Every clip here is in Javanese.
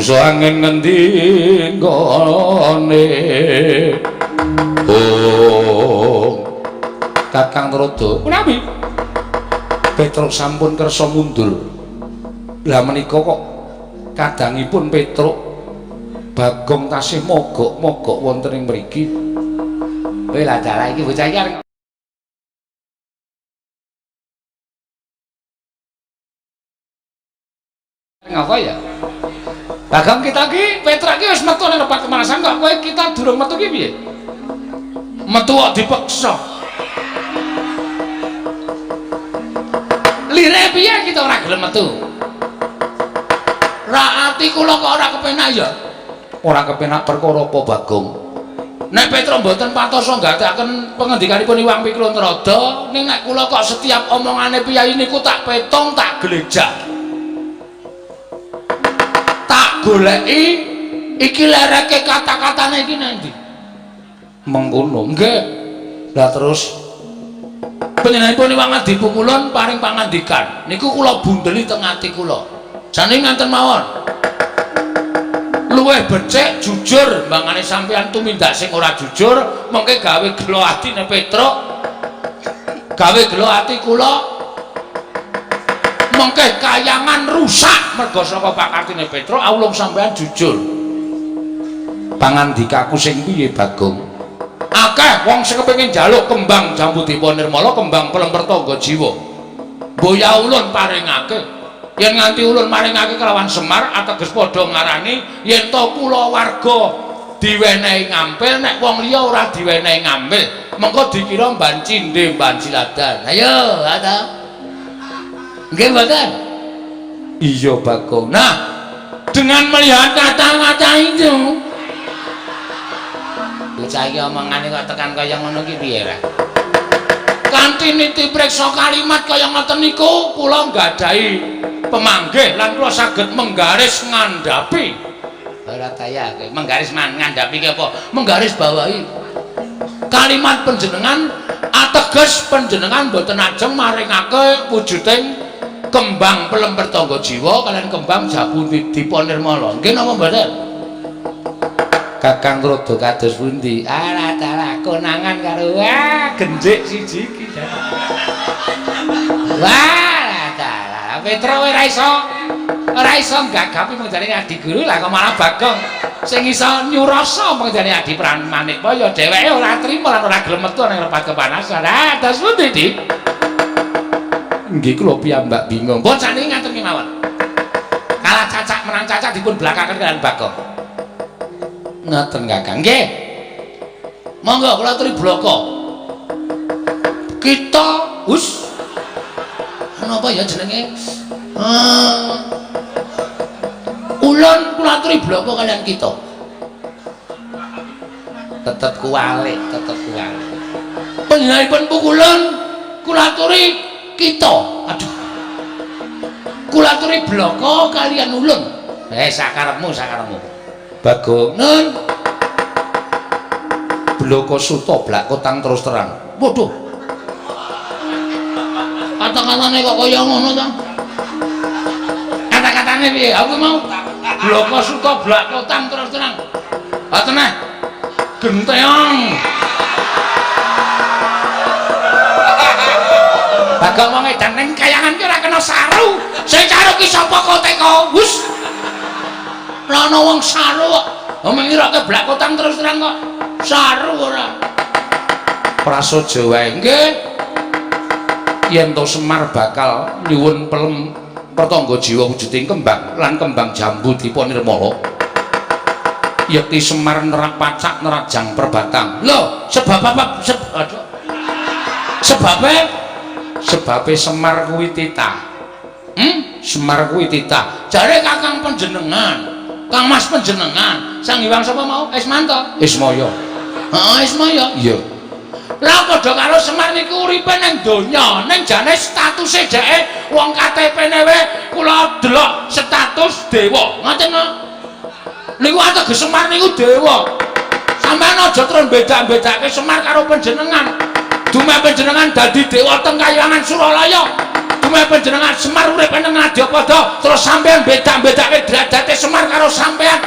Bangsa angin ngendi nggone. Oh. Kakang Trada, menawi Petruk sampun kersa mundur. Lah menika kok kadangipun Petruk Bagong tasih mogok-mogok wonten ing mriki. Kowe lah dalah iki bocah iki arep ngapa ya? Bagong kita ki Petruk ki wis metu nang lepat kemanasan kok kowe kita durung metu ki piye? Metu kok dipeksa. Lire piye kita ora gelem metu? Ra ati kula kok ora kepenak ya? Ora kepenak perkara apa Bagong? Nek Petruk mboten patosa nggatekaken pengendikanipun Iwang Piklun Trada, ning nek kula kok setiap omongane piyayi niku tak petong tak glejah. Tak goleki iki lereke kata-katane iki nang ndi? Mengkono. Nggih. Lah terus panjenenganipun Iwang Adipukulun paring pangandikan. Niku kula bundeli teng ati kula. Jane ngaten mawon. Luwih becik jujur mbangane sampeyan tumindak sing ora jujur mengke gawe gelo atine Petruk, gawe gelo ati kula, mengke kayangan rusak mergo saka pakartine Petruk. Awulung sampeyan jujur. Pangandikaku sing piye Bagong? Akeh wong sing kepengin njaluk kembang jambu dipa nirmala, kembang pelemper tangga jiwa. Mboya ulun paringake. Yen nganti ulun maringake kelawan Semar ateges padha ngarani yen to kula warga diwenehi ngampil, nek wong liya ora diwenehi ngampil mengko dikira mban cindhe mban siladan. Ayo, ada. Nggih mboten? Iya Bagong. Nah, dengan melihat kata-kata itu bocah iki omongane kok tekan kaya ngono ki piye ra? Kanthi niti preksa kalimat kaya ngoten niku kula nggadahi pemanggih lan kula saged menggaris ngandhapi. Ora kaya kowe menggaris ngandhapi ki apa? Menggaris bawahi kalimat panjenengan ateges panjenengan mboten ajeng maringake wujuding kembang pelemper tangga jiwa kalian kembang jambu dipa nirmala. Nggih napa mboten? Kakang Trada kados pundi? Alah dalah konangan karo wah genjik siji iki. Wah dalah Petruk ora iso nggagapi mengjane adi guru lah kok malah Bagong sing iso nyurasa mengjane adi Pramanikmaya dheweke ora trima lan ora gelem metu nang repat kepanasan. Ah, dos pundi, Dik? Nggih kula piyambak bingung. Mbon sakniki ngaten kemawon. Kalah cacak menang cacak dipun blakaken kalian Bagong. Ngaten Kakang. Nggih. Monggo kula aturi bloko. Kita hus. Napa ya jenenge? Ulun kula aturi bloko kalian kita. Tetep kuwalik, tetep kuwalik. Panjenenganipun pukulun kula aturi kita. Aduh. Kula aturi bloko kalian ulun. Sakarepmu, sakarepmu. Bagong nun. Bloko suta blak kotang terus terang. Waduh. Kata-katane kok kaya ngono ta? Kata-katane piye? Aku mau bloko suta blak kotang terus terang. Ha teneh. Genteong. Bagong wong edan ning kayangan ki ora kena saru. Sing saru ki sapa kok teko? Hus. Ora ana wong saru kok. Wong ngirake blak kotang terus terang kok. Saru ora. Prasaja wae. Nggih. Yen to Semar bakal nyuwun pelem pertangga jiwa wujuding kembang lan kembang jambu dipa nirmala. Yekti Semar nerak pacak nerajang perbatang. Lho, sebab apa? Aduh. Sebabe sebabe Semar kuwi titah. Semar kuwi titah. Jare Kakang panjenengan, Kang Mas panjenengan, Sang Hyang sapa mau? Ismanto. Ismaya. Heeh, Ismaya. Iya. Lah padha karo Semar niku uripe ning donya, ning jane statuse dheke wong KTP-ne wae kula delok status dewa. Ngoten kok. Niku ateges Semar niku dewa. Sampeyan aja terus beda-bedake Semar karo panjenengan. Dume panjenengan dadi dewa teng kayangan Suralaya. Dume Agame panjenengan Semar urip nang Ngadyapada, terus sampean beda-bedake derajate Semar karo sampean.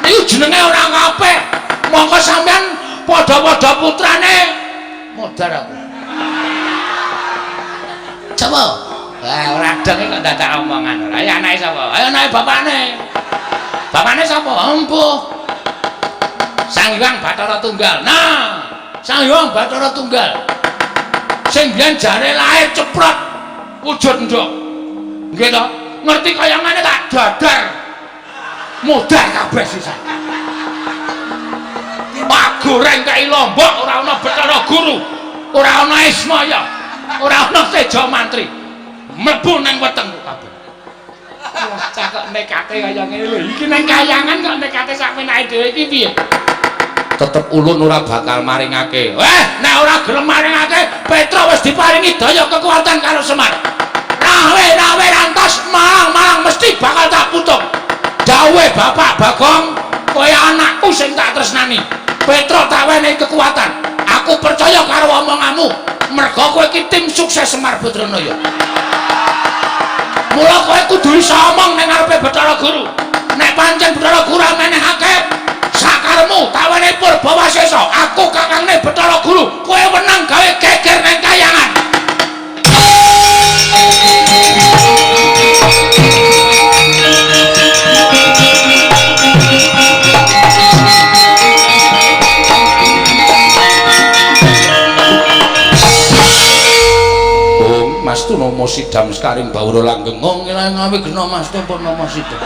Niku jenenge ora apik. Mongko sampean padha-padha putrane modar aku. Coba. Wah, ora dong kok dadak omongan ora. Ayo anake sapa? Ayo anake bapakne. Bapakne sapa? Empuh. Sang Hyang Bathara Tunggal. Nah, Sang Hyang Bathara Tunggal. Sing biyen jare lahir ceprot wujud nduk. Nggih to? Ngerti kaya ngene tak dadar. Modar kabeh sisan. Pak goreng kai lombok ora ana Bathara Guru, ora ana Ismaya, ora ana Teja Mantri. Mlebu nang wetengku kabeh. Wah, cah kok nekate kaya ngene lho. Iki nang kayangan kok nekate sak menake dhewe iki piye? Tetep ulun ora bakal maringake. Eh, nek ora gelem maringake, Petruk wis diparingi daya kekuatan karo Semar. Rawe-rawe rantas malang-malang mesti bakal tak putung. Dawuhe Bapak Bagong, kowe anakku sing tak tresnani. Petruk tak wenehi kekuatan. Aku percaya karo omonganmu. Mergo kowe iki tim sukses Semar Badranaya. Mula kowe kudu iso omong ning ngarepe Bathara Guru. Nek pancen Bathara Guru menehake sakaremu tak wenehi Purbawasesa, aku kakangne Bathara Guru, kowe wenang gawe geger ning kayangan. Mas tu nomo sidam sekaring bawuro langgeng. Oh, ngilang ngawi gena Mas tu pun nomo sidam.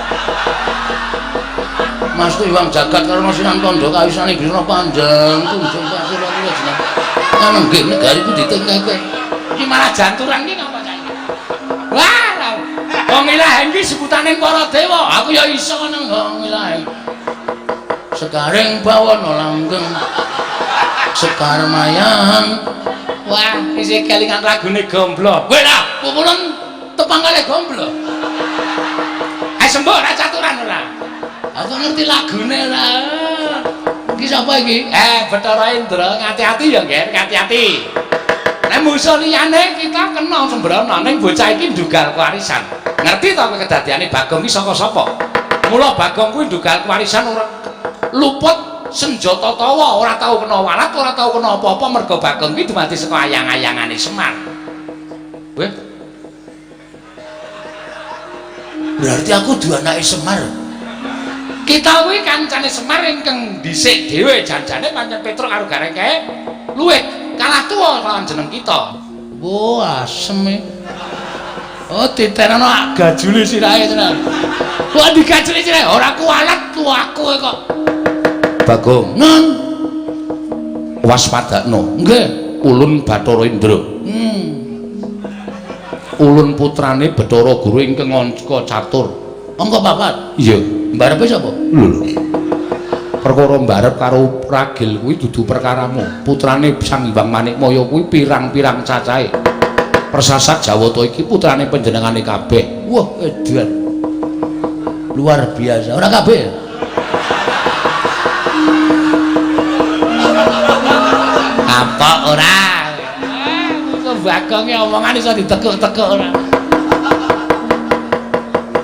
Mas tu iwang jagat karena sinan tondo kawisane gena panjang tunjung pasir kula jeneng. Nggih negariku ditingkeke. Iki malah janturan iki ngapa cah iki? Wah, wong ilaheng iki sebutane para dewa. Aku ya iso nang wong ilaheng. Sekaring bawana langgeng. Sekar mayang. Wah, isih kelingan lagune Gomblo. Kowe lah, pukulun tepang kali Gomblo. Ayo sembuh ora caturan ora. Aku ngerti lagune ora. Iki sapa iki? Bathara Indra, ngati-ati ya, Nger, ngati-ati. Nek musuh liyane kita kena sembrono, ning bocah iki ndugal kewarisan. Ngerti to kowe kedadiane Bagong iki saka sapa? Mula Bagong kuwi ndugal kewarisan ora luput senjata tawa, ora tau kena walat, ora tau kena apa-apa mergo Bagong kuwi dumadi saka ayang-ayangane Semar. Weh. Berarti aku duwe anake Semar. Kita kuwi kancane Semar ingkang dhisik dhewe janjane pancen Petruk karo Gareng kae luwih kalah tuwa lawan jeneng kita. Wah, asem e. Oh, diterano gajule sirahe tenan. Kok digajuli sirahe ora kuwalat tuaku kok. Bagong, non waspadakno. Nggih, ulun Bathara Indra. Ulun putrane Bathara Guru ingkang angka catur. Angka papat? Iya. Mbarepe sapa? Lho lho. Perkara mbarep karo ragil kuwi dudu perkaramu. Putrane Sang Hyang Manikmaya kuwi pirang-pirang cacahe. Persasat Jawata iki putrane panjenengane kabeh. Wah, edan. Luar biasa. Ora kabeh. Apa ora? Kok Bagonge omongan iso ditekuk-tekuk ora?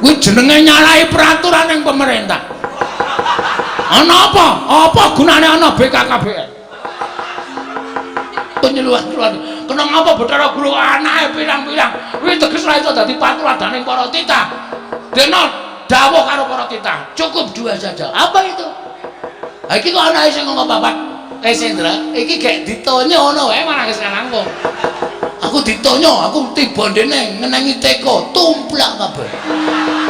Kuwi jenenge nyalahi peraturan ning pemerintah. Ana apa? Apa gunane ana BKKBN? Penyuluhan keluarga. Kena ngapa Bathara Guru anake pirang-pirang? Kuwi teges ora iso dadi patuladaning para titah. Dene dawuh karo para titah, cukup dua saja. Apa itu? Ha iki kok anake sing angka papat. Sindra, iki gek ditonyo ngono wae malah wis langkung. Aku ditonyo, aku tiba ndene ngenengi teko, tumplak kabeh.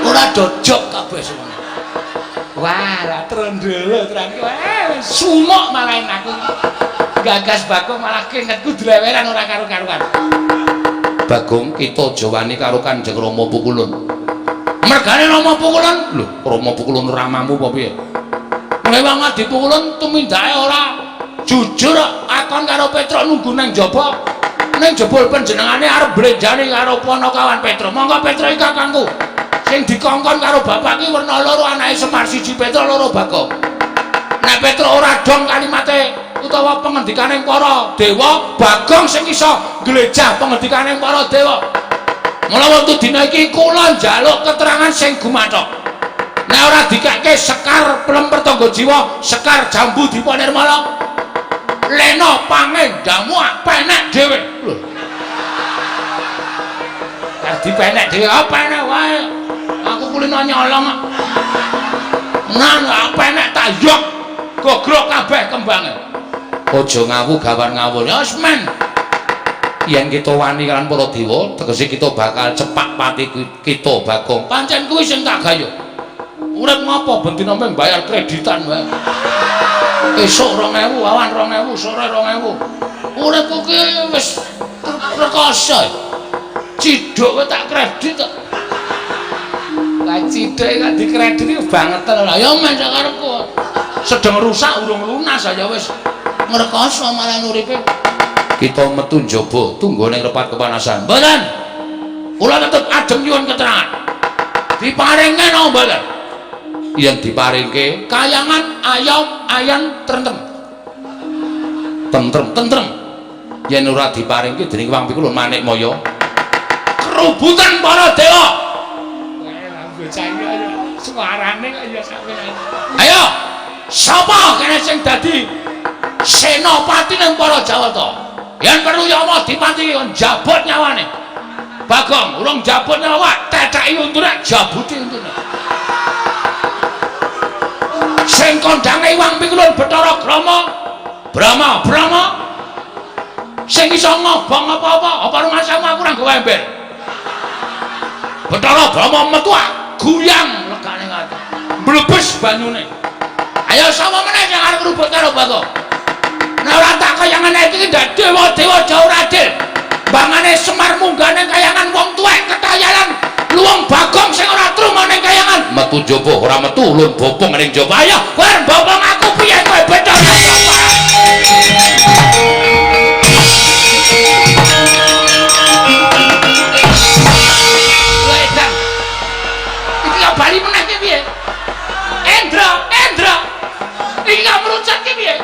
Ora dojok kabeh semono. Wah, lah trendele tenan. Sumuk malah aku. Gagas Bagong malah keringetku dleweran ora karu-karuan. Bagong kita aja wani karo Kanjeng Rama Pukulun. Mergane Rama Pukulun? Lho, Rama Pukulun ramamu apa piye? Mulai wong Pukulun tumindake ora jujur akon karo Petruk nunggu nang jaba. Ning jebul panjenengane arep blenjani karo panakawan Petruk. Monggo Petruk iki kakangku. Sing dikongkon karo bapak ki werna loro anake Semar, siji Petruk loro Bagong. Nek Petruk ora dong kalimate utawa pengendikane para dewa, Bagong sing iso nglejah pengendikane para dewa. Mula wektu dina iki kula njaluk keterangan sing gumathok. Nek ora dikake Sekar Plemper Tangga Jiwa, Sekar Jambu Dipa Nirmala, lena pangendamu penek dhewe. Lho. Dadi penek dhewe, ah penek wae. Aku kulino nyolong. Nah, penek tak yok. Gogrok kabeh kembange. Aja ngawu gawan ngawur. Ya wis men. Yen kita wani kan para dewa, tegese kita bakal cepak pati kita Bagong. Pancen kuwi sing tak gayuh. Urip ngopo ben dina mung bayar kreditan wae. Esuk 2000, awan 2000, sore 2000. Uripku ki wis rekoso. Ciduk wae tak kredit kok. Lah ciduk kok dikredit iki bangetan ora. Ya men sakarepku. Sedeng rusak urung lunas aja wis ngrekoso malah uripe. Kita metu njaba tunggu ning repat kepanasan. Mboten. Kula tetep ajeng nyuwun keterangan. Diparingke napa mboten? Yen diparingke kayangan ayom ayan tentrem. Tentrem, tentrem. Yen ora diparingke dening Wang Pikulun Manik Maya. Kerubutan para dewa. Bocah iki suarane kok ya sampeyan. Ayo, sapa kene sing dadi senopati ning para Jawata? Yen perlu Yama dipati kon jabut nyawane. Bagong, urung jabut nyawa, tetheki untune, jabuti untune. Sing kondhange Iwang Pikulun Bathara Grama, Brahma, Brahma. Sing iso ngobong apa-apa, apa rumasamu aku ora nggawa ember. Bathara Brahma metu guyang legane ngati. Mlebes banyune. Ayo sapa meneh sing arep ngrubut karo Bagong? Nek ora tak kaya ngene iki ndak dewa-dewa jauh adil. Bangane Semar munggah ning kayangan wong tuwek ketayalan luwung Bagong sing ora trungo ning kayangan. Metu njaba ora metu ulun bopong ning njaba. Ayo kowe arep bopong aku piye kowe Bathara Brahma? Lho edan. Iki kok bali meneh ki piye? Endra, Endra. Iki kok mrucut ki piye?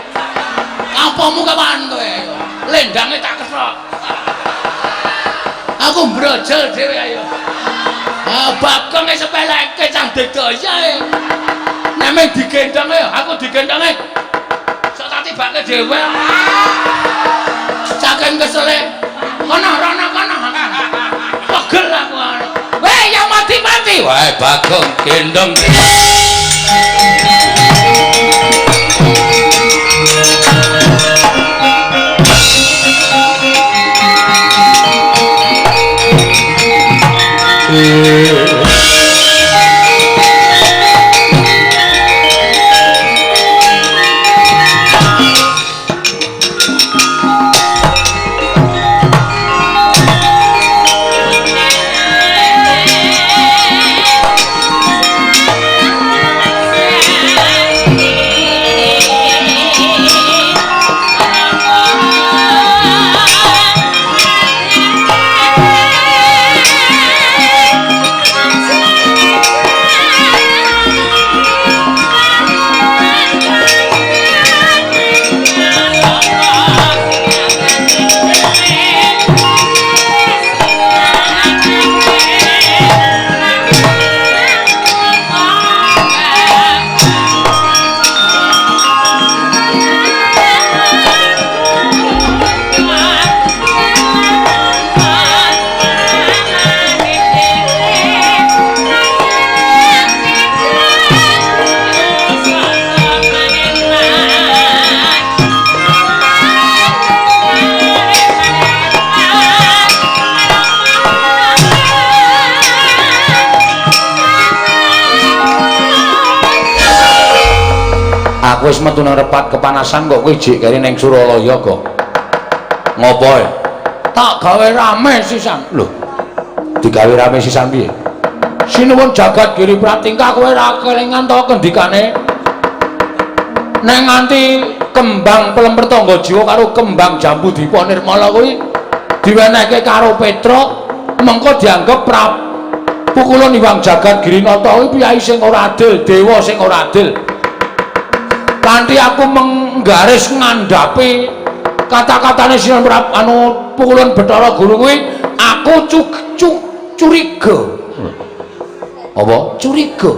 Apamu kapan kowe? Lendange tak kesok. Aku mbrojol dhewe ayo. Ah Bagong e sepeleke cah digdaya e. Nek mung digendhong e, aku digendhonge. Sok tak tibake dhewe. Saking kesele. Kono rono kono. Pegel aku. Weh ya mati-mati. Wah Bagong gendhong. Aku wis metu nang repat kepanasan kok kowe jek keri ning Suralaya kok. Ngopo e? Tak gawe rame sisan. Lho. Digawe rame sisan piye? Sinuwun jagat Giri Pratingkah kowe ora kelingan to kendikane? Nek nganti kembang Plemper Tangga Jiwa karo kembang Jambu Dipa Nirmala kuwi diwenehke karo Petruk, mengko dianggep pukulun Iwang Jagat Girinata kuwi piyai sing ora adil, dewa sing ora adil. Kanthi aku menggaris ngandhapi kata-katane Sinuwun anu pukulun Bathara Guru kuwi, aku curiga. Apa? Curiga.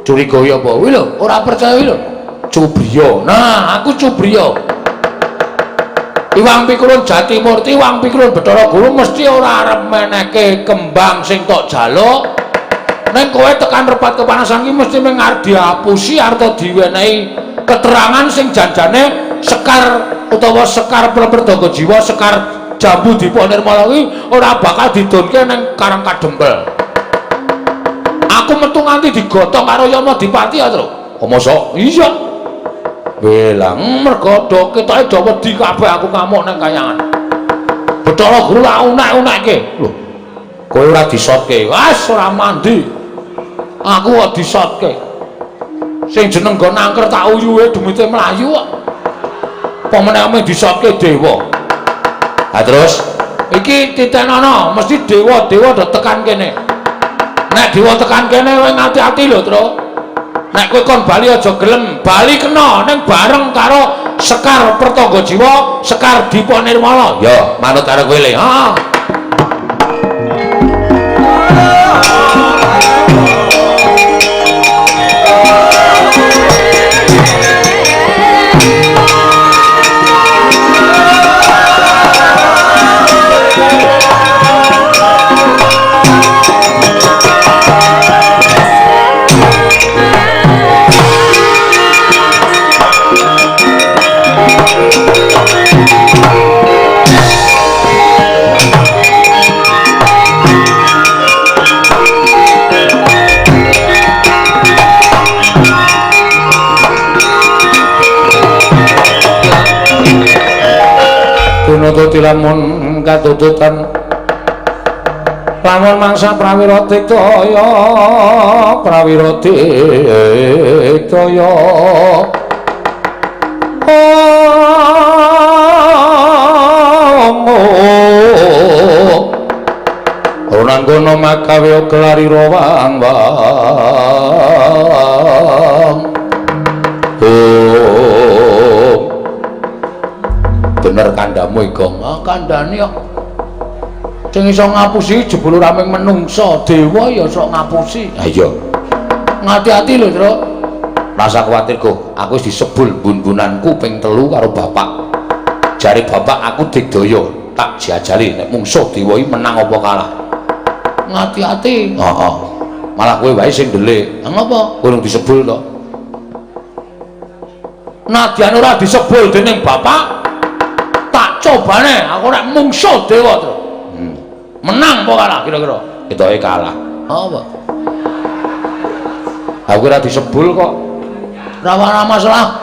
Curiga ya apa? Kuwi lho, ora percaya kuwi lho. Cubriya. Nah, aku cubriya. Iwang Pikulun Jatimurti, Iwang Pikulun Bathara Guru mesti ora arep menehke kembang sing tok jaluk. Ning kowe tekan repat kepanasan iki mesti mung arep diapusi arep diwenehi keterangan sing janjane sekar utawa sekar Pertangga Jiwa, sekar Jambu Dipa Nirmala kuwi ora bakal didonke ning Karang Kadempel. Aku metu nganti digotong karo Yama Dipati ya, Tru. Oh, mosok? Iya. Welang mergo do ketoke do wedi kabeh aku ngamuk nang kayangan. Bathara Guru lak unek-unekke. Lho. Kowe ora disotke. Wes ora mandi. Aku kok disotke. Sing jeneng nggon angker tak uyuhe demite mlayu kok. Apa meneh ame disotke dewa. Ha terus iki titenono mesti dewa-dewa do tekan kene. Nek dewa tekan kene kowe ngati-ati lho, Tru. Nek kowe kon bali aja gelem, bali kena ning bareng karo Sekar Pertangga Jiwa, Sekar Dipa Nirmala. Ya, manut karo kowe le. Heeh. Tunututi lamun katututan lamun mangsa prawira diktaya prawira diktaya Runanggono makawe kelari rawang wang. Oh, bener kandhamu Igong. Ah, kandhane kok sing iso ngapusi jebul ora mung menungsa, dewa ya iso ngapusi. Ha iya. Ngati-ati lho, Tru. Rasa kuwatir, Go. Aku wis disebul bun-bunanku ping 3 karo bapak. Jare bapak aku digdaya, tak jajali nek mungsuh dewa iki menang apa kalah. Ngati-ati. Heeh. Malah kowe wae sing ndelik. Lha ngopo? Kowe urung disebul to. Nadyan ora disebul dening bapak, tak cobane aku nek mungsuh dewa, Tru. Menang apa kalah kira-kira? Ketoke kalah. Apa? Aku ora disebul kok. Ora masalah.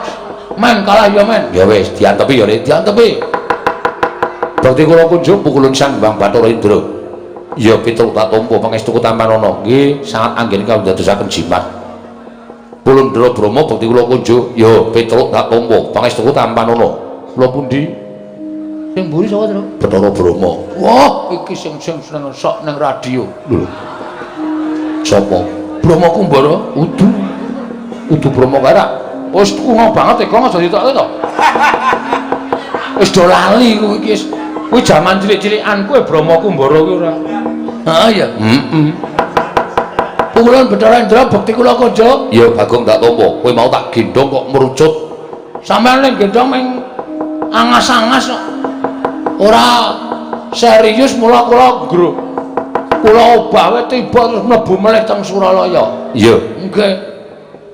Men kalah ya men. Ya wis, diantepi ya, Rik, diantepi. Bakti kula kunjung pukulun Sang Hyang Bathara Indra. Ya pitung tak tampa pangestu tampanana. Nggih, sangat anggen kawula dadosaken jimat. Pulundra Brahma bakti kula kunjung, ya pitung tak tampa pangestu tampanana. Kula pundi? Sing mburi sapa, Tru? Bathara Brahma. Wah, iki sing sing seneng sok ning radio. Lho. Sapa? Brahma Kumbara? Udu. Udu Brahma kae ra. Wis kuno banget e, Gong, aja ditokke to. Wis do lali kuwi iki wis. Kuwi jaman cilik-cilikan kuwi Brahma Kumbara kuwi ora. Heeh ya. Heeh. Pukulun Bathara Indra bekti kula kunjung. Ya Bagong tak tampa. Kowe mau tak gendhong kok merucut. Sampeyan ning gendhong ming angas-angas kok. Ora serius mula kula nggruk. Kula obah wae tiba terus mlebu melih teng Suralaya. Iya. Nggih.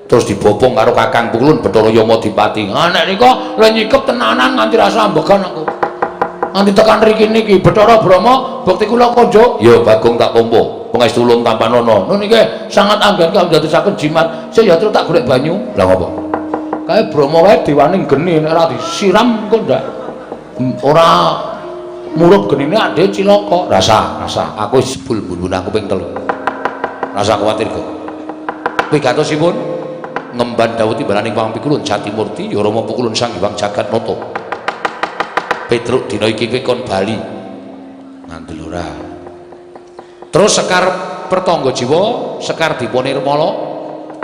Terus dibopong karo Kakang Pukulun Bathara Yama Dipati. Ha nek nika le nyikep tenanan nganti rasa ambegan aku. Nganti tekan riki niki Bathara Brahma bekti kula kunjung. Ya Bagong tak tampa. Pangestu ulun tampanana. Nun niki sangat anggen kawula dadosaken jimat. Sik ya terus tak golek banyu. Lah ngopo? Kae Brahma wae dewane geni nek ora disiram kok ndak ora murup genine ade cilaka. Rasa, rasa. Aku wis jebul bun-bun aku ping 3. Rasa kuwatir kok. Wigatosipun ngemban dawuh timbalaning Pang Pikulun Jatimurti ya Rama Pukulun Sang Hyang Jagatnata. Petruk dina iki kowe kon bali. Ngandel ora. Terus Sekar Pertangga Jiwa, Sekar Dipa Nirmala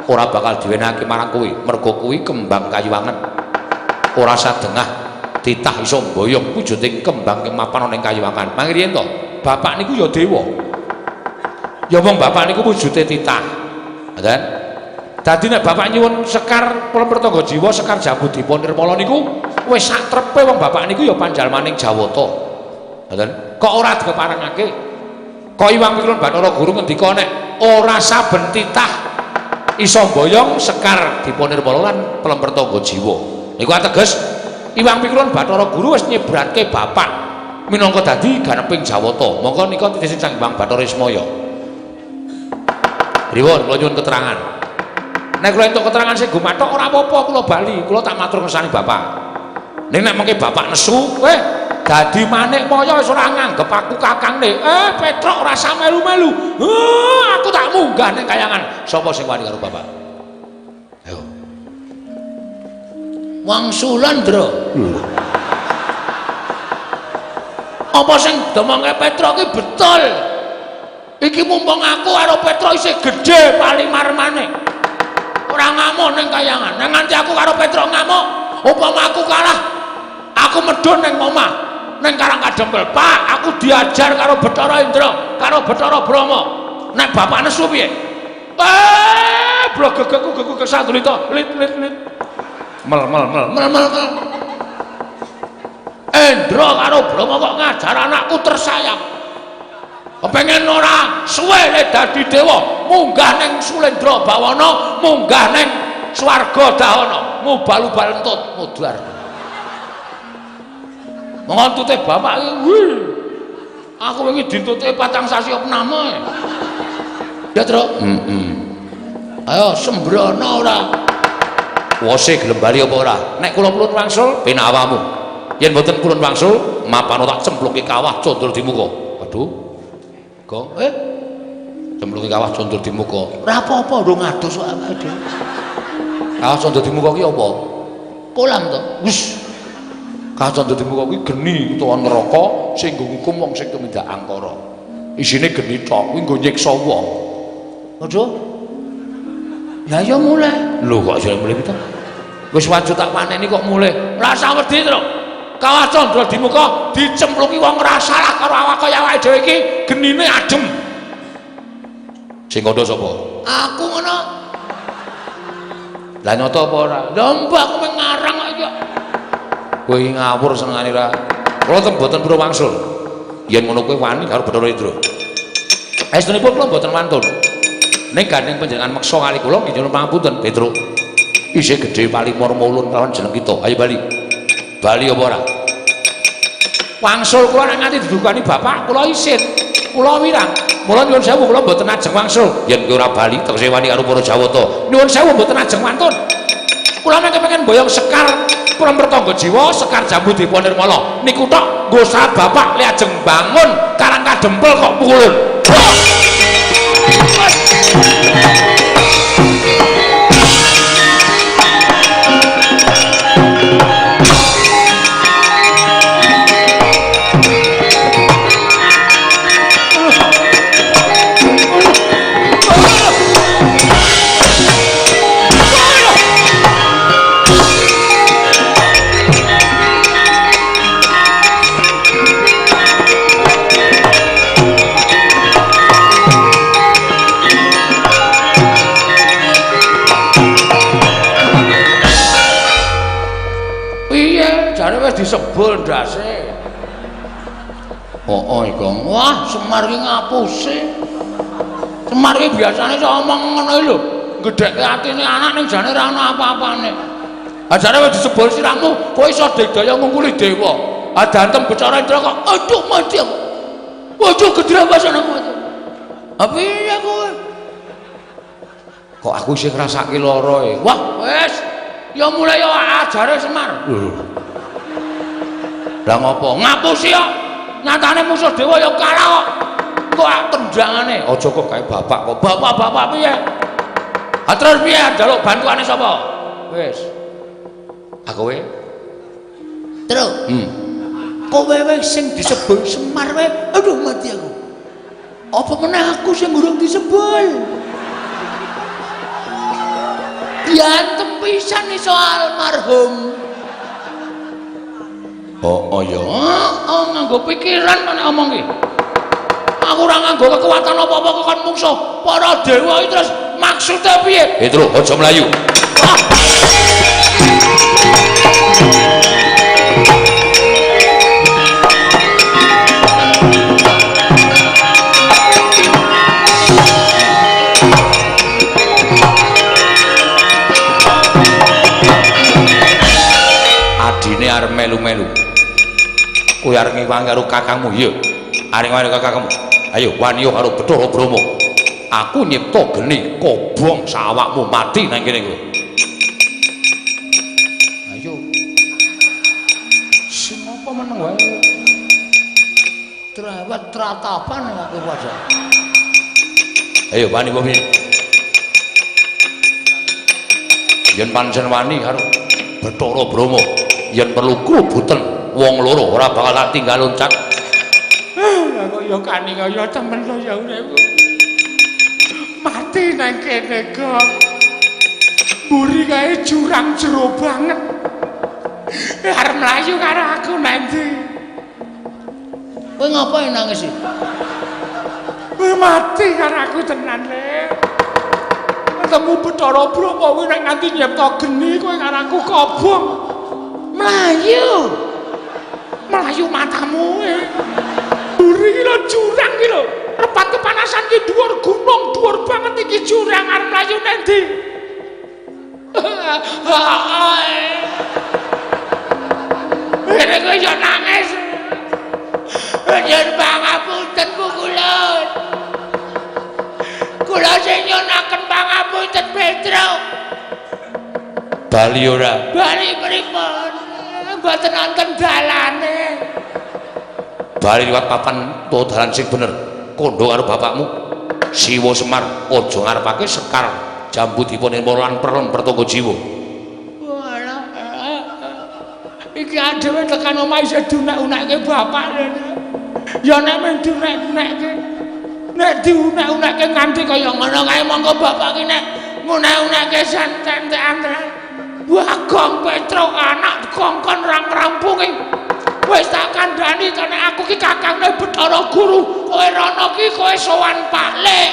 ora bakal diwenehake marang kowe, mergo kuwi kembang kayuwangan. Ora sadengah titah iso mboyong wujuding kembang kemapan ana ing kayuwangan. Mangriyen to, bapak niku ya dewa. Ya wong bapak niku wujude titah. Ngoten. Dadi nek bapak nyuwun sekar Pelem Tangga Jiwa, sekar Jambudipa Nirmala niku wis sak trepe wong bapak niku ya panjalmaning Jawata. Ngoten. Kok ora dikeparengake? Kok Iwang Pikulun Bathara Guru ngendika nek ora saben titah iso mboyong sekar Dipa Nirmala lan Pelem Tangga Jiwa. Niku ateges Iwang Pikulun Bathara Guru wis nyebratke bapak minangka dadi ganeping Jawata. Monggo nika titih Sang Hyang Bathara Ismaya. Pripun kula nyuwun keterangan. Nek kula entuk keterangan sing gumathok ora apa-apa kula bali, kula tak matur ngersani bapak. Ning nek mengke bapak nesu, dadi manik maya wis ora nganggep aku kakangne. Petruk ora usah melu-melu. Aku tak munggah ning kayangan. Sapa sing wani karo bapak? Ayo. Wangsulan, Ndra. Apa sing domongke Petruk ki betul? Iki mumpung aku karo Petruk isih gedhe palimarmane. Ora ngamuk ning kayangan. Nek nganti aku karo Petruk ngamuk, upama aku kalah, aku medhun ning omah, ning Karang Kadempel. Pak, aku diajar karo Bathara Indra, karo Bathara Brahma. Nek bapak nesu piye? Blogegku geguk sandulita, lit lit lit. Mel mel mel mel mel mel. Indra karo Brahma kok ngajar anakku tersayang. Kepengen ora suwe le dadi dewa, munggah ning Sulendra Bawana, munggah ning swarga Dahana, ngubal-ubal entut mudhar. Monggo entute bapak iki, wih. Aku wingi dintute 4 sasi opname. Ya, Truk. Heeh. Ayo sembrono ora. Wose gelem bali apa ora? Nek kula purun wangsul ben awamu. Yen mboten purun wangsul, mapano tak cemplungke kawah condro di muka. Waduh. Gong, cemplungi kawah condro di muka. Ora apa-apa ndung adus kok awake dhewe. Kawah condro di muka ki apa? Kolam to. Wis. Kawah condro di muka kuwi geni utawa neraka sing nggo ngukum wong sing tumindak angkara. Isine geni tok kuwi nggo nyiksa wong. Waduh. Lah ya mulai. Lho kok iso mulih to? Wis wajib tak paneni kok mulih. Ora usah wedi, Truk. Kawah condro di muka dicemplungi wong ora salah karo awak kaya awake dhewe iki genine adem. Sing kandha sapa? Aku ngono. Lah nyata apa ora? Lha mbah aku mung ngarang kok iki. Kowe iki ngawur senengane ora. Kula ten mboten purun wangsul. Yen ngono kowe wani karo Bathara Indra. Estunipun kula mboten wantun. Ning gandeng panjenengan meksa kali kula nggih nyuwun pangapunten, Petruk. Isih gedhe palimur mulun kelawan jeneng kita. Ayo bali. Bali apa ora? Wangsul kula nek nganti didukani bapak kula isin. Kula wirang. Mula nyuwun sewu kula mboten ajeng wangsul. Yen kowe ora bali tegese wani karo para Jawata. Nyuwun sewu mboten ajeng wantun. Kula mengke pengen mboyong sekar Pelem Tangga Jiwa, sekar Jambudipa Nirmala. Niku tok nggo syarat bapak le ajeng bangun Karang Kadempel kok pukulun. Disebul ndase. Oh, iku. Wah, Semar ki ngapusi. Semar ki biasane iso omong ngono iki lho. Gedhekke atine anak ning jane ora ana apa-apane. Ajare wis disebul sirahmu, kowe iso digdaya ngungkuli dewa. Adantem Bathara Indra kok aduh mati aku. Waduh gedrabasan aku. Ha piye kowe? Kok aku isih ngrasake lara e. Wah, wis. Ya mulai ya ajare Semar. Lho. Lah ngopo? Ngapusi kok. Nyatane musuh dewa ya kalah kok. Kok tendangane? Aja kok kae bapak kok. Bapak-bapak piye? Ha terus piye njaluk bantuane sapa? Wis. Aku kowe. Truk. Kowe wae sing disebul Semar wae. Aduh mati aku. Apa meneh aku sing urung disebul? Diantem pisan iso almarhum. Oh, oh ya. Oh, nganggo pikiran kok nek omong ki. Aku ora nganggo kekuatan apa-apa kok kon mungsuh para dewa iki terus maksude piye? Petro, aja mlayu. Ah. Adine arep melu-melu. Kowe arep ngewangi karo kakangmu, iya. Arep ngewangi karo kakangmu. Ayo wani karo Bathara Brahma. Aku nyipta geni kobong sawakmu mati nang kene kowe. Ayo. Sing apa meneng wae. Trawat tratapan aku padha. Ayo wani apa piye? Yen pancen wani karo Bathara Brahma, yen perlu krubuten wong loro ora bakal tak tinggal loncat. Lah kok ya kani kaya temen to ya uripku. Mati nang kene kok. Mburi kae jurang jero banget. Arep mlayu karo aku nanti. Kowe ngapa nangis iki? Kowe mati karo aku tenan, Le. Ketemu Bathara Brahma kuwi nek nganti nyipta geni kowe karo aku kobong. Mlayu. Mlayu matamu. Mburi iki lho jurang iki lho. Repat kepanasan ki dhuwur gunung, dhuwur banget iki jurang arep mlayu nang ndi? Ini kowe yo nangis. Nyuwun pangapunten pukulun. Kula sing nyunaken pangapunten Petro. Bali ora? Bali pripun? Mboten wonten dalane. Bali liwat papan utawa dalan sing bener. Kandha karo bapakmu. Siwa Semar aja ngarepake sekar jambu dipa nirmala lan perlem pertangga jiwa. Walah. Iki adewe tekan omah isih diunek-unekke bapak. Ya nek mung diunek-unekke. Nek diunek-unekke nganti kaya ngono kae monggo bapak ki nek ngunek-unekke santen-entekan tenan. Bagong Petro anak kongkon ra ngrampungi. Wis tak kandhani to nek aku ki kakangne Bathara Guru, kowe rono ki kowe sowan Pak Lek.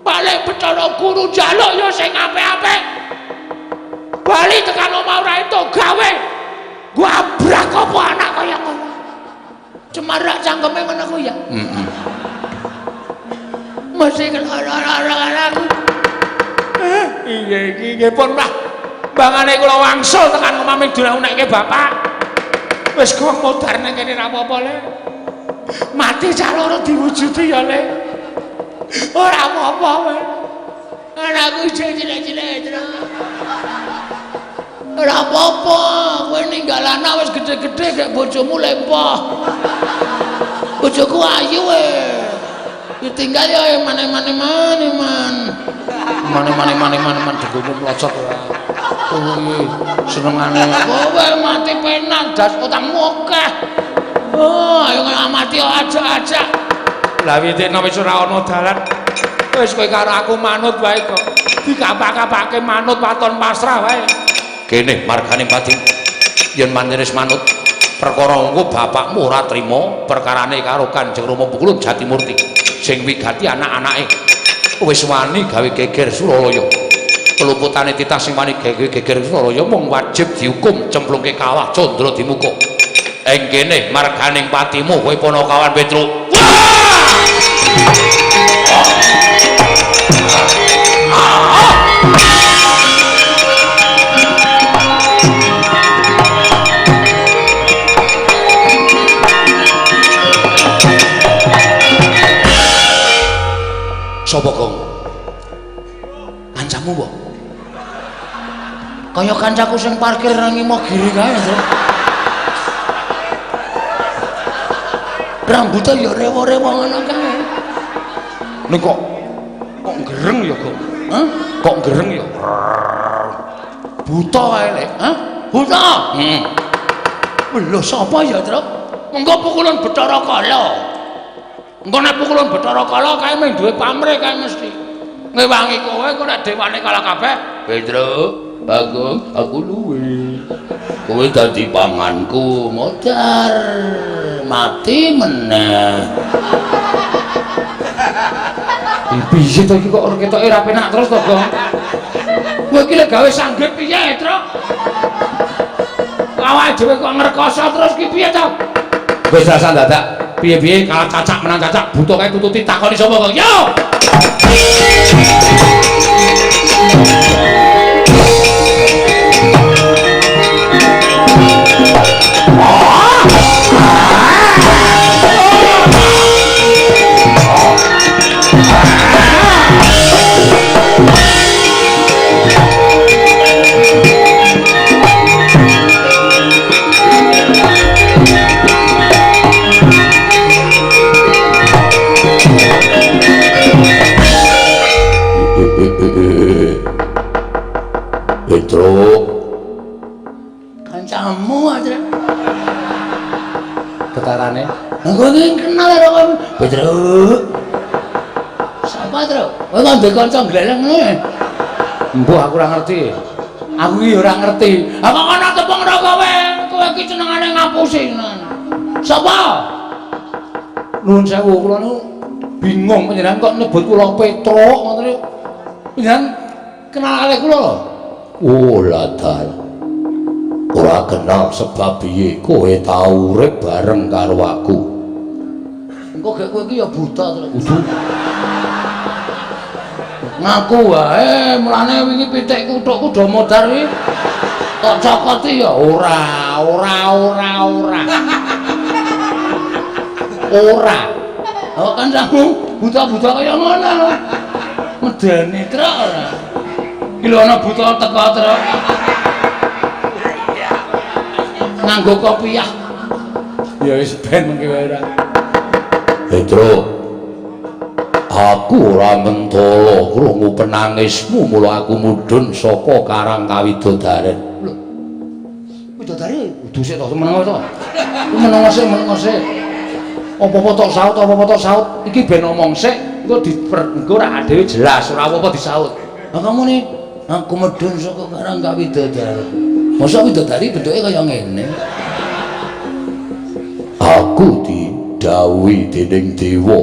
Pak Lek Bathara Guru njaluk ya sing apik-apik. Bali tekan omah ora entuk gawe. Gua abrak apa anak kaya ngono. Cemarak cangkeme ngono kuwi ya. Heeh. Mesti lara-lara aku. Iya iki nggih pun Pak. Bangane kula wangsul tekan omah ming diunek-unekke bapak. Wis gong modar nang kene ra apa-apa, Le. Mati cah loro diwujudi ya, Le. Ora apa-apa kowe. Anakku isih cilik-cilik terus. Ora apa-apa, kowe ninggal anak wis gedhe-gedhe gek bojomu lempoh. Bojoku ayu e. Ditinggal ya mane-mane mane-man. Mane-mane mane-mane degomu mlocot ora. Kowe senengane kowe mati penak das utangmu akeh. Oh, ayo mati aja-aja. Lah witikno wis ora ana dalan. Wis kowe karo aku manut wae kok. Dikapak-kapake manut waton pasrah wae. Kene margane pati. Yen mantenis manut perkara engko bapakmu ora trima perkarane karo Kanjeng Rama Pukulun Jatimurti sing wigati anak-anake wis wani gawe geger Suralaya. Keluputane titah sing wani gawe geger Suralaya mung wajib dihukum cemplungke kawah Candra Dimuka. Ing kene marganing patimu kowe Panakawan Petruk. Sapa Gong? Kancamu mbok? Kaya kancaku sing parkir nang Imogiri kae, Tru. Rambute ya rewo-rewo ngono kae. Ning kok gereng ya, Gong? Hah? Kok gereng ya? Buta kae, Lek. Hah? Buta? Heeh. Lho sapa ya, Tru? Mengko pukulun Bathara Kala. Engko nek pukulun Bathara Kala kae mung duwe pamrih kae mesti. Ngewangi kowe kok nek dewane kalah kabeh. Petro, Bagong, aku luwe. Kowe dadi panganku, modar. Mati meneh. Piye to iki kok ketoke ora penak terus to, Gong? Kowe iki lek gawe sanggit piye, Truk? Awake dhewe kok ngrekoso terus ki piye to? Wis rasa dadak piye-piye kalah cacak menang cacak buta kae tututi takoni sapa kok. Yo. Petruk, Kancamu aja. Getarane. Aku iki kenal karo kowe. Petruk. Sapa, Truk? Kowe kok ndek kanca gleleng ngene? Embuh aku ora ngerti. Aku iki ora ngerti. Apa kono tepung karo kowe? Kowe iki senengane ngapusi. Sapa? Nuwun sewu, kula niku bingung panjenengan kok nyebut kula Petruk ngoten niku. Panjenengan kenal kalih kula lho. Oh, ladal. Ora kenal sebab piye kowe tau urip bareng karo aku. Engko gek kowe iki ya buta, Truk. Kudu. Ngaku wae, mulane wingi pitik kuthukku do modar kuwi. Tok cokoti ya ora, ora, ora, ora. Ora. Oh, kancamu buta-buta kaya ngono. Medeni, Truk ora. Iki lho ana buta teko, Truk. Nganggo kopiah. Ya wis ben mengke wae ora. Petruk. Aku ora mentala krungu penangismu mula aku mudhun saka Karang Kawidodaren. Lho. Widodari kudu sik to meneng to. Meneng sik, meneng sik. Apa-apa tok saut, apa-apa tok saut. Iki ben omong sik, engko engko ora dhewe jelas, ora apa-apa disaut. Lah kamu nih, aku medhun saka Karang Kawidodaren. Mosok widodari bentuke kaya ngene. Aku didhawuhi dening dewa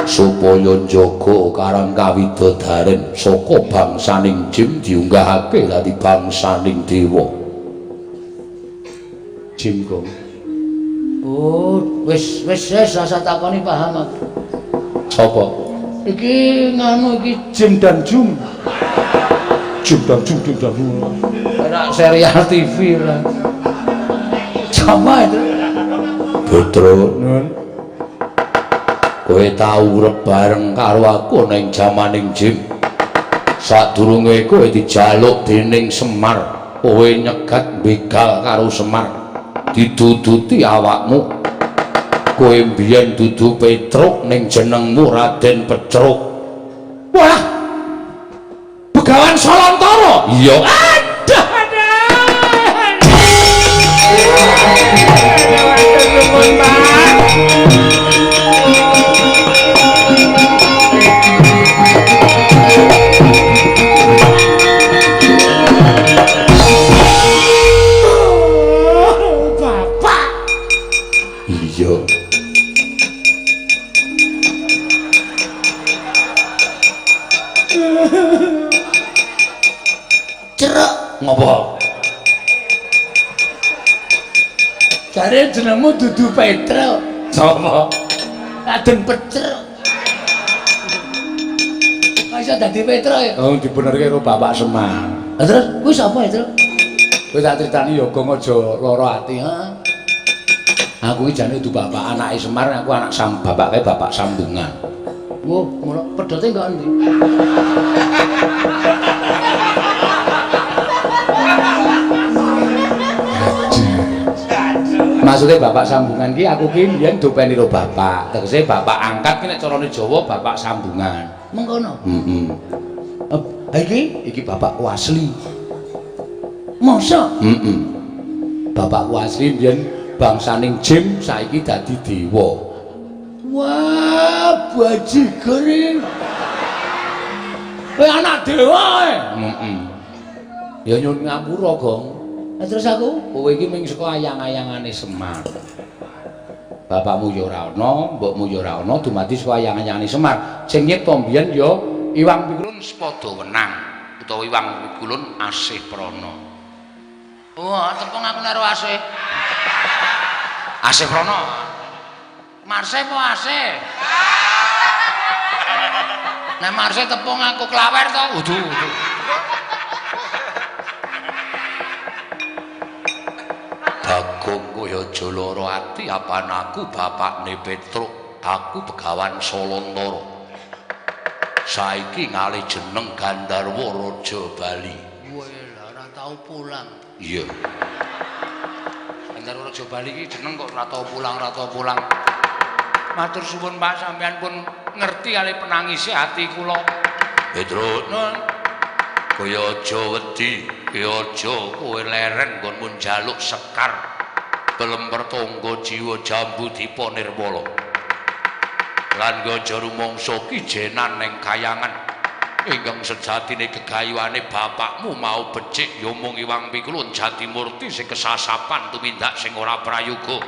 supaya njaga Karang Kawidodaren saka bangsaning jim diunggahake dadi bangsaning dewa. Jim kok. Oh, wis wis wis rasa takoni paham aku. Sapa? Iki nganu iki Jim dan Jum. Jim dan Jum, Jim dan Jum. Ora serial TV lah. Sama itu. Petruk, nun. Kowe tau urip bareng karo aku ning jamaning Jim. Sadurunge kowe dijaluk dening Semar, kowe nyegat begal karo Semar. Diduduti awakmu. Kowe mbiyen dudu Petruk ning jenengmu Raden Petruk. Wah. Begawan Salantara. Iya. Aduh, aduh. Nuwun, Pak. Bapak. Iya. Cerek Ngopo? Jare jenengmu dudu Petruk. Sapa? Raden Petruk. Kok iso dadi Petruk ya? Oh, dibenerke karo Bapak Semar. Lah terus kuwi sapa ya, Truk? Kowe tak critani ya Gong aja lara ati, heeh. Aku iki jane dudu bapak anake Semar, aku anak sam bapake bapak sambungan. Wah, ngono pedote kok endi? Maksudnya bapak sambungan ki aku ki mbiyen dopeni karo bapak. Tegese bapak angkat ki nek carane Jawa bapak sambungan. Mengkono. Heeh. Ha iki Iki bapakku asli. mosok Heeh. Bapakku asli mbiyen bangsaning Jim saiki dadi dewa. Wah, bajigur iki. Kowe anak dewa kowe. Heeh. Ya nyuwun ngapura, Gong. Lah terus aku Kowe iki mung saka ayang-ayangane Semar. Bapakmu ya ora ana, mbokmu ya ora ana, dumadi saka ayang-ayangane Semar. Sing nyipta mbiyen ya Iwang Pikulun Sepada Wenang utawa Iwang Pikulun Asih Prana. Wah, tepung aku karo Asih. Asih Prana. Marse apa Asih? Nek Marse tepung aku klawer to. Udu, udu. Bagong kowe aja lara ati apan aku bapakne Petruk, aku begawan Solontara. Saiki ngalih jeneng Gandharwa Raja Bali. Wah, ora tau pulang. Iya. Gandharwa Raja Bali iki jeneng kok ora tau pulang, ora tau pulang. Matur suwun Pak, sampean pun ngerti kali penangise ati kula. Petruk, nun. Kowe aja wedi, kowe aja kowe leren nggonmu njaluk sekar pelemper tangga jiwa jambu dipa nirmala. Lan aja rumangsa kijenan ning kayangan ingkang sejatine gegayuhane bapakmu mau becik ya mung Iwang Pikulun Jatimurti sing kesasapan tumindak sing ora prayoga.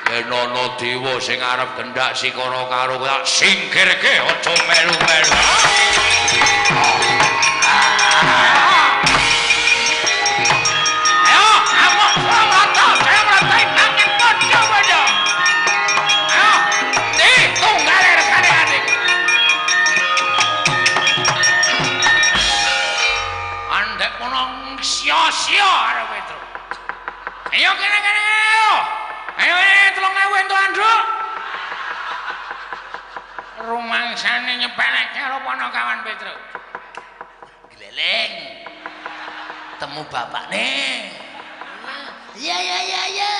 Yen ana dewa sing arep gendak sikara karo tak singkirke aja melu-melu. Ayo, amok mata, saya meratai nanging padha-padha. Ayo, ndi tunggale regane adik. Andek mono sia-sia arep Petruk. Ayo kene-kene ayo. Ayo 3000 entuk anduk. Rumangsane nyepeleke karo Panakawan Petruk. Gleleng. Temu bapakne. Iya iya iya iya.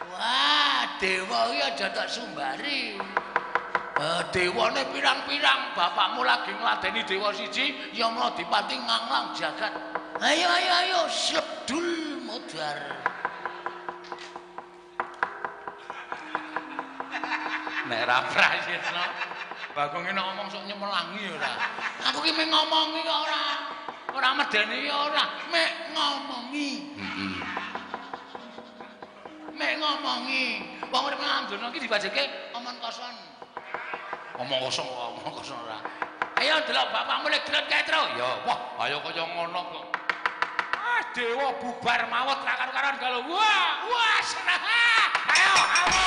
Wah, dewa iki aja tak sumbari. Dewane pirang-pirang, bapakmu lagi ngladeni dewa siji, ya mula dipati nganglang jagat. Ayo ayo ayo, sledul modar. Nek ra prayitna, Bagong iki nek ngomong sok nyemelangi ora. Aku ki mung ngomongi kok ora. Ora medeni ora, mek ngomongi. Heeh. Mek ngomongi. Wong urip nang donya iki dibajeke omong kosong. Omong kosong, omong kosong ora. Ayo delok bapakmu lek delok kae, Tru. Ya, wah, ayo kaya ngono kok. Ah, dewa bubar mawut ra karo-karoan galo. Wah, wah, seneng. Ayo, ayo.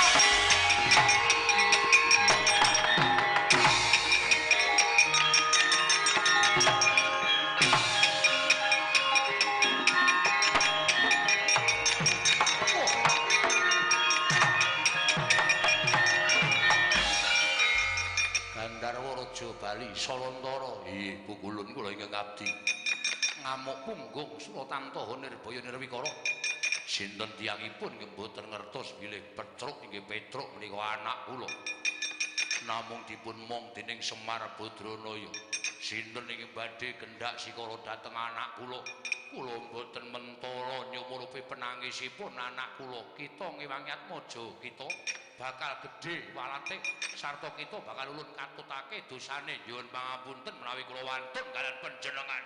Raja Bali Solontara. Nggih, Pukulun kula ingkang abdi. Ngamuk punggung Suratantaha Nirbaya Nirwikara. Sinten tiyangipun nggih mboten ngertos bilih Petruk inggih Petruk menika anak kula. Namung dipun mong dening Semar Badranaya. Sinten ingkang badhe kendhak sikara dhateng anak kula? Kula mboten mentala nyumurupi penangisipun anak kula. Kita ngewangi atmaja kita bakal gedhe walate sarta kita bakal ulun katutake dosane. Nyuwun pangapunten menawi kula wantun kaliyan panjenengan.